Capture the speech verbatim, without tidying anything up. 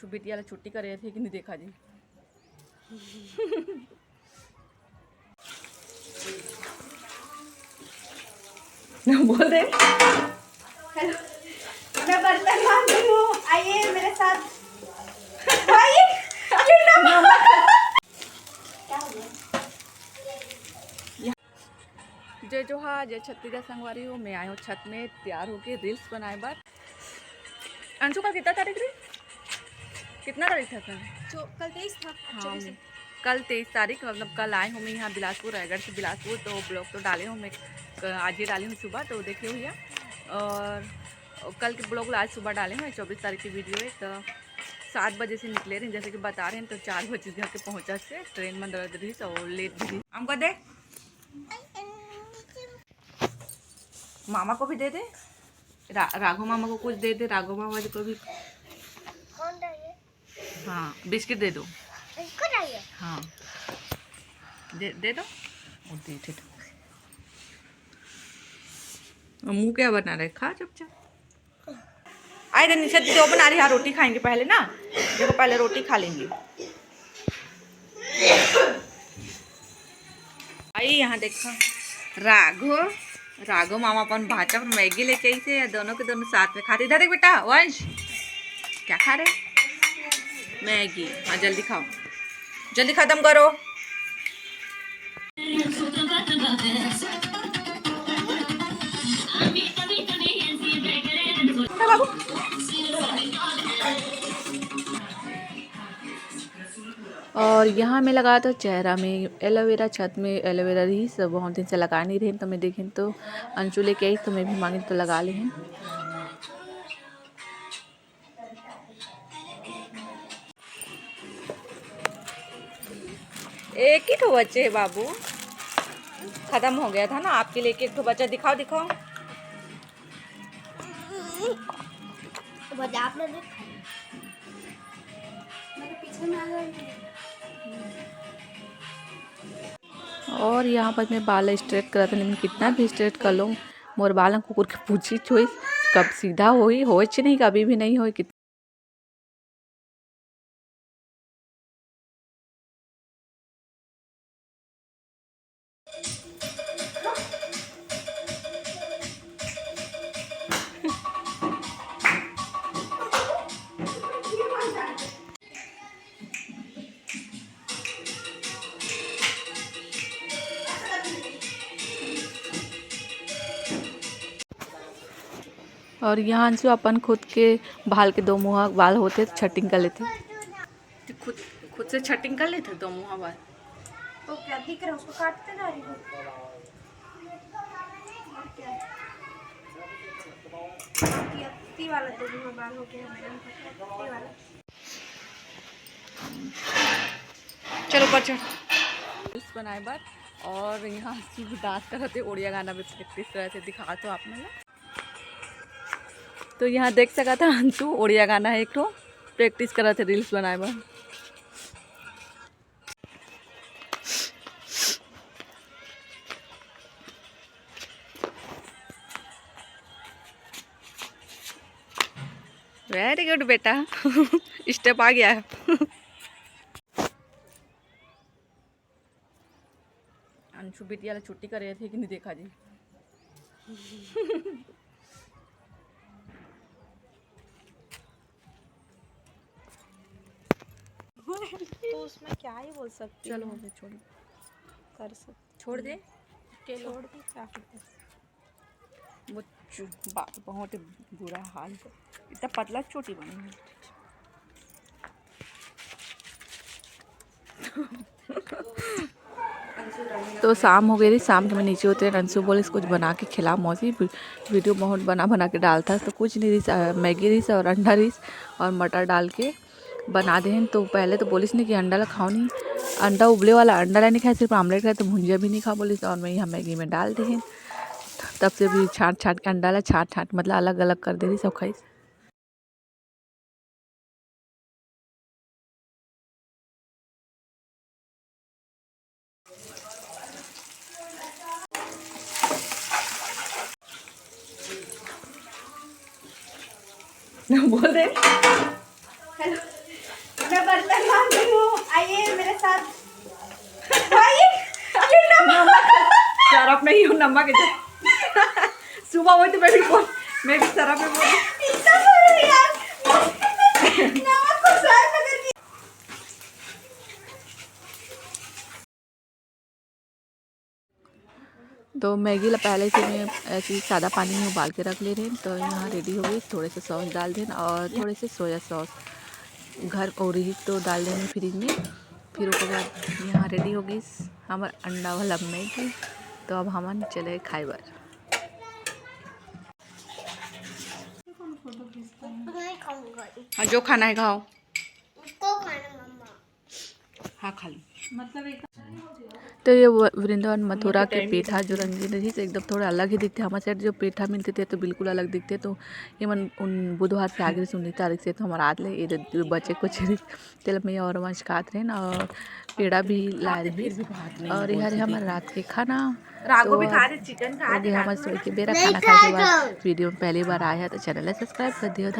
छु-, बिटिया ला छुट्टी करे थे कि नहीं देखा जी। बोल दे। हेलो, मैं बर्तन मांज रही हूँ, आइए मेरे साथ। भाई, कितना क्या हो गया? जय जोहार, जय छत्तीसगढ़ संगवारी हो। मैं आए हूँ छत में तैयार होके reels बनाए बर। अंशु, कल कितना तारीख रही? कितना तारीख था कल? चौ-, कल तेईस था। हाँ, चौबीस। कल तेईस तारीख, मतलब कल आए हूँ मैं यहाँ बिलासपुर, रायगढ़ से बिलासपुर। तो vlog तो डाले हूँ मैं, क-, आज ही डाली हूँ सुबह, तो देखे हुई है। और कल के vlog ला आज सुबह डाले हूँ, चौबीस तारीख की video है। तो सात बजे से निकले रहे, जैसे कि बता रहे हैं, तो चार बजे घर के पहुँचा से ट्रेन में दर्द रही, तो लेट भी रही। हमको दे, मामा को भी दे दे, रा-, राघव मामा को कुछ दे दे, राघव मामा जी को भी। कौन रहा ये? हाँ, बिस्किट दे दो। बिस्कुट रहा ये? हाँ, दे, दे दो। वो दे दे। मुंह क्या बना रहे, खा चुपचाप। आए दे निशा दीदी, वो बना रही है, रोटी खाएंगे पहले ना। देखो, पहले रोटी खा लेंगे। आई यहाँ देखो, राघो, राघो मामा अपन भांचा पर मैगी लेके आई थे, या दोनों के दोनों साथ में खाते। इधर देख बेटा, वंश, क्या खा रहे? मैगी। हाँ, जल्दी खाओ, जल्दी खत्म करो। और यहाँ मैं लगा था चेहरा में एलोवेरा, छत में एलोवेरा रही, सब बहुत दिन से लगा नहीं रहे, तो मैं देखें तो अंशु लेके आई, तो मैं भी मांगी तो लगा ले हैं। एक ही ठो बचे है बाबू, खत्म हो गया था ना, आपके लिए एक एक ठो बचा। दिखाओ, दिखाओ। तो बजा आप लोग। मेरे पीछे में आ जाओ। और यहाँ पर मैं बाल स्ट्रेट करत हूँ, लेकिन कितना भी स्ट्रेट कर लूँ, मोर बाल ह कुकुर के पूछी छोई, कब सीधा होई, होए च नहीं, कभी भी नहीं होए। कित- और यहाँ अंशु अपन खुद के बाल के दो मुहा बाल होते छटिंग कर लेते। तो खुद, खुद से छटिंग कर लेते दो मुहा बाल। तो क्या दिख रहा है, उसको काटते जा रही हूँ। और क्या? ये अत्ती वाला दो मुहा बाल हो गया है, मैडम का अत्ती वाला। चलो ऊपर चढ़। Reels बनाए बर। और यहाँ शिव डांस करत हे, ओड़िया गाना में प्रैक्टिस करत हे, दिखा तो आप मन ला। तो यहाँ देख सकत हा अंशु ओड़िया गाना है एक ठो प्रैक्टिस करत हे reels बनाए बर। Very good बेटा। Step आ गया है। अंशु बिटिया ला छुट्टी करे थे कि नहीं देखा जी। तो उसमें क्या ही बोल सकती चलो हूँ। हो गया, छोड़। कर सकती छोड़ दे। हूँ। के छोड़ दे, क्या करते? वो चु-, बा-, बहुत ही बुरा हाल है। इतना पतला चोटी बनी है। तो शाम हो गई रही, शाम के मैं नीचे उतरे, अंशु बोलिस कुछ बना के खिला मौसी, वी-, वीडियो बहुत बना बना के डालता, तो कुछ नहीं रही, अ, मैगी रही और अंडा रही और मटर डाल के बना देहेन। तो पहले तो बोलिस नहीं कि अंडा ला खाओ नहीं, अंडा उबले वाला अंडा ला नहीं खाए, सिर्फ आमलेट खाए, तो भुंजिया भी नहीं खा बोलिस। और मैं यहाँ मैगी में डाल देहेन, तब से भी छाट छाट के अंडा ला छाट छाट, मतलब अलग अलग कर दे रही सब खाई। बोल दे। हेलो, बर्तन मांज रही हूँ, आइए मेरे साथ। भाई, ये नमक। सरफ नहीं हूँ, नमक है। सुबह हुई तो मैं भी बोल, मैं भी सरफ में बोल। इतना बोल रही यार। नमक को सरफ में करके। तो मैगी ला पहले से मैं ऐसे ही सादा पानी में उबाल के रख ले रहे हैं। तो यहाँ रेडी हो गई, थोड़े से सॉस डाल दें और थोड़े से सोया सॉस घर और ही तो डाल देने फ्रिज में। फिर ओकर बाद यहाँ रेडी हो गई हमर अंडा वाला मैगी। तो अब हमन चले खाए बर। नहीं खाऊंगा। हाँ, जो खाना है खाओ। इसको खाना मम्मा। हाँ, खा ली। तो ये व- वृंदावन मथुरा के पेठा जो रंगीन रही, तो एकदम थोड़ा अलग ही दिखते। हमारे साइड जो पेठा मिलते थे तो बिल्कुल अलग दिखते। तो ये मन उन बुधवार से आगे उन्नीस तारीख से तो हमारा आज ले ये जो बचे कुछ रही, तेल में और वंश खात रहे ना, और पेड़ा भी ला रही। और ये हरे हमारे रात के खाना। राघव तो भी खा रहे, चिकन खा अभी रहे। हमारे सोए के बेरा खाना खाए के बाद वीडियो में पहली बार आया है तो चैनल ला सब्सक्राइब कर दियो।